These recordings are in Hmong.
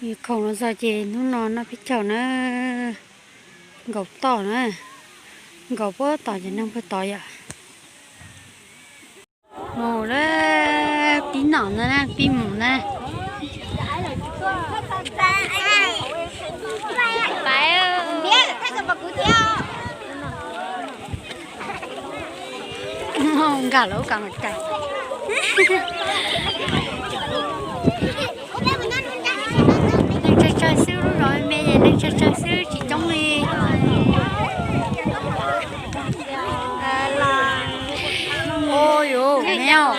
Khoom no txog ces hnub no noj peb caug na, nkaum toj na, nkaum puag tom cov neeg puag tod yom. Mus lawm, pib nom no na, pib mus na. Nkag lawm ub, kam mas kam. Neeg tsawg tsawg xwb, lub zos me es neeg tsawg tsawg xwb, tsis coob li. Ua yuav me os.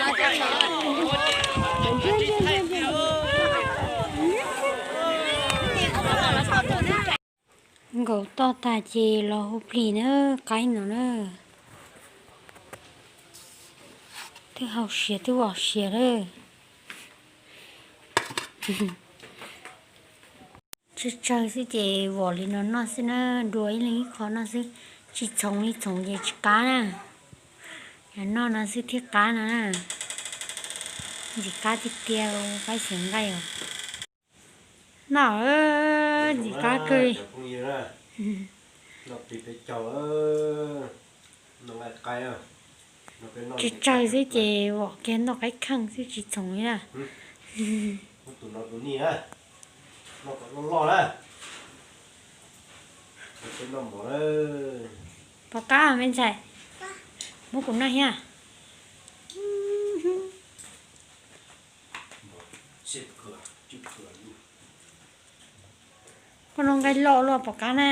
Nkaum toj tag ces los hu plig na, qaib no na. Twb hau siav twb vom siav lawm. Tsawg tsawg xwb ces vom li no noj xwb na, dua ib leeg ib qho noj xwb, tsis txhoov li, txhoov ces tsis qab na. Yog noj no xwb thiaj qab no na. Ntxim qab tiag tiag, qaib xeev nqaij os. Noj, ntxim qab kawg. Tsawg tsawg xwb ces vom kiag noj qaib kheej xwb tsis txhoov li na. Pom qab me ntxhais, muab kuv noj thiab. Koj noj nqaij loj luaj pom qab na.